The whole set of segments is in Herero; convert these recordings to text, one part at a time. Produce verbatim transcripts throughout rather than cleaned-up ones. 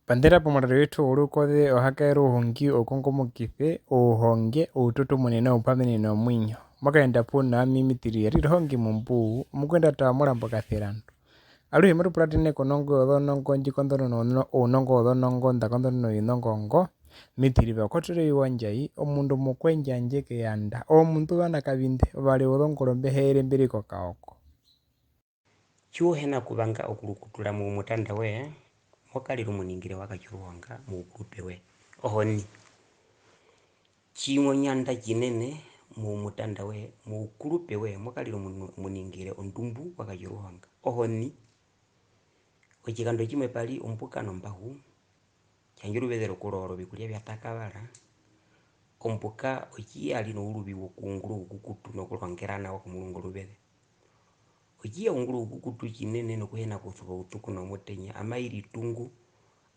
Panḓera pomurari wetu worukoze ohakaere ouhongi, oukongomokise, ouhonge, oututumune noupamenene womuinyo. Mwa kaenda puna ami Mitiri yarire ohongi mumbuu, omukwenda tawa morambo kaserandu. Aruhe matu puratene konongo yozonongo ndji konḓonona ounongo wozonongo nḓa konḓonona ovinongo ngo. Mitiri vakotere oiwa ndjai, omundu omukwendjandje keyanda, omundu vana kavinde, ovare wozongoro mbe heere mbe ri kokaoko. Tji u hi na kuvanga okurukutura mumutanda woye, mo karire omuningire wa katjiruhonga moukulupe woye. Ohoni. Tji mo nyanda tjinene mumutanda woye, moukulupe woye, mo karire omunu-, omuningire ondumbu wa katjiruhonga. Ohoni. Otjikando tjimwe pa ri ombuka nombahu, tjandje oruveze rokuroora ovikurya vya takavara. Ombuka otji ya ri nouruvi wokuungura oukukutu nokurongera nawa komurungu oruveze. Otji ya ungura oukukutu tjinene nokuhina kusuva utuku nomutenya, amai ritungu,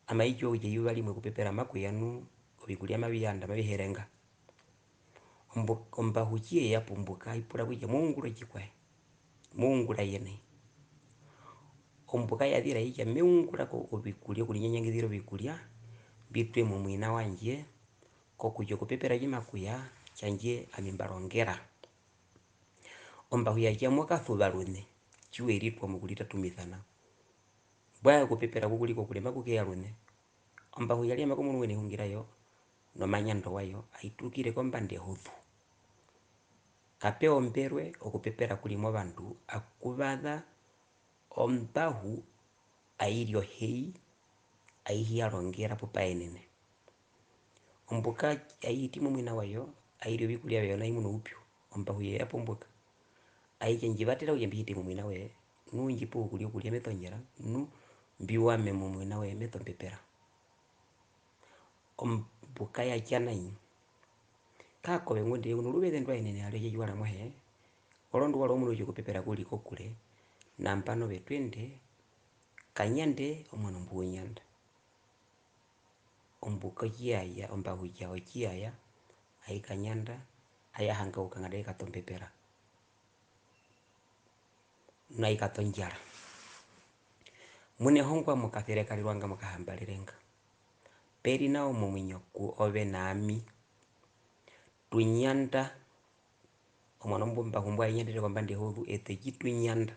amai tjiwa kutja eyuva rimwe okupepera maku ya nu ovikurya mavi yanda, mavi herenga. Ombu-, ombahu tji ye ya pombuka, ai pura kutja, "Mo ungura otjikwaye? Mo ungura ye nai?" Ombuka ya zira ai tja, "Me ungura ko ovikurya, okurinyanyangizira ovikurya, mbi twe momuina wandje, kokutja okupepera tji maku ya, tjandje ami mba rongera." Ombahu ya tja, "Mo kasuva ruṋe, tji we ritwa mokuritatumisa nao. Mbwae okupepera ku ku ri kokure maku keya ruṋe." Ombahu ya ryama komurungu ene ehungi rayo nomanyando wayo, ai turukire kombanda ehuzu. Kape omberwe okupepera ku ri movandu, aku vaza ombahu ai ri ohei, ai hi ya rongera pu pa yenene. Ombuka ai hiti momuina wayo, ai ri ovikurya vyayo nai muna oupyu. Ombahu ye ya pombuka, ai tja, "Ndji vatera kutja mbi hite momuina woye, nu ndji pe okurya okurya meso ndjera, nu mbi wame momuina woye meso mbepera." Ombuka ya tja nai, "Kakove ngunda e uno oruveze ndwa yenene, ari otje tjiwara amuhe, orondu wa ri omundu wokupepera ku ri kokure, nambano ve twende, kanyande omuano mbu u nyanda." Ombuka otji ya ya, ombahu tja otji ya ya, ai kanyanda, ai hangauka nganda ai kata ombepera. Nu ai kata ondjara. Mune hongwa mokaserekarerwa nga, mokahambarere nga. Pe ri nao momuinyo ku ove na ami. Tu nyanda, omuano mbu ombahu mbwa i nyandere kombanda yehuzu, eṱe tji tu nyanda.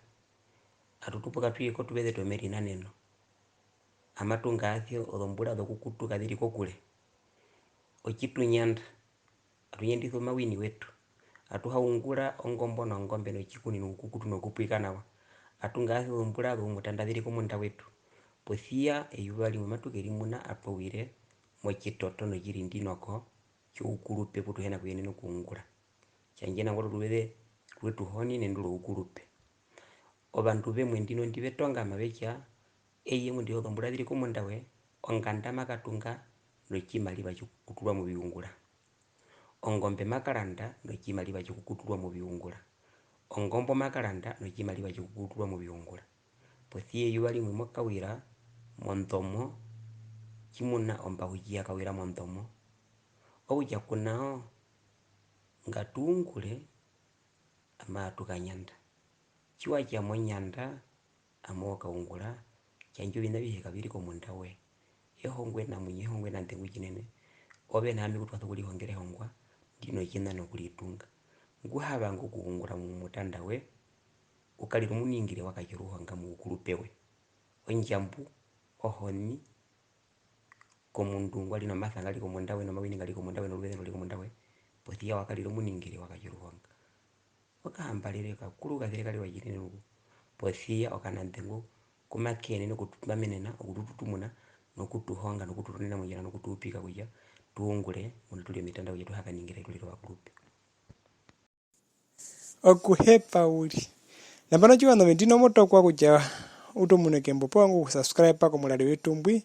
Atu tupuka tu ye kotuveze twomerinaneno. Amatu ngaasi ozombura zokukutuka ze ri kokure. Otji tu nyanda, atu nyandisa omauini wetu. Atu ha ungura ongombo nongombe notjikuni noukukutu nokupwika nawa. Atu ngaasi ozombura zoumutanda ze ri komunda wetu. Posi ya eyuva rimwe matu kerimuna atu wire motjitoto notjirindinoko tjoukulupe pu tu hi na kuyenena okuungura. Tjandje nangwari oruveze rwe tu honine ndu roukurupe. Ovandu vemwe ndino ndi ve tongama ve tja, eye ngunda ozombura ze ri komunda we, onganda ma katunga notjimariva tjokukuturwa moviungura. Ongombe ma karanda notjimariva tjokukuturwa moviungura. Ongombo ma karanda notjimariva tjokukuturwa moviungura. Posi ya eyuva rimwe mo kawira mondomo, tjimuna ombahu tji ya kawira mondomo. Okutja ku nao, ngatu ungure, amaatu kanyanda. Tji wa tja mo nyanda, amoo kaungura, tjandje oviṋa avihe kavi ri komunda woye. Ehongwe namuinyo, ehongwe nanḓengu tjinene. Ove na ami ku twa sokurihongera ehongwa ndi notjiṋa nokuritunga. Ngu ha vanga okuungura mumutanda we, u karire omuningire wa katja oruhonga moukurupe we. Ondjambu, ohoni, komundu ngwa ri nomasa nga ri komunda we, nomauini nga ri komunda we, noruveze ndwa ri komunda we, posi ya wa karire omuningire wa katja oruhonga. Okahambarere kakuru kaserekarerwa tjinene uriri. Posi ya okananḓengu ku make yenene okutupamenena, okutututumuna, nokutuhonga, nokuturonena mondjira, nokutuupika kutja tu ungure, muna tu ri omitanda kutja tu ha kaningire tu rire ovakurupe. Okuhepa uriri. Nambano tjiwa ove ndino mo tokwa kutja u tomune kembo, poo u vanga okusubscriba komurari wetu mbwi,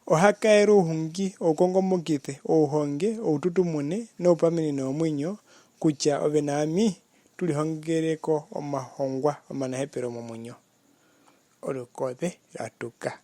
ohakaere ouhungi, oukongomokise, ouhonge, oututumune, noupamenene womuinyo, kutja ove na ami tu rihongere ko omahongwa omanahepero momuinyo. Orukoze rwa tuka.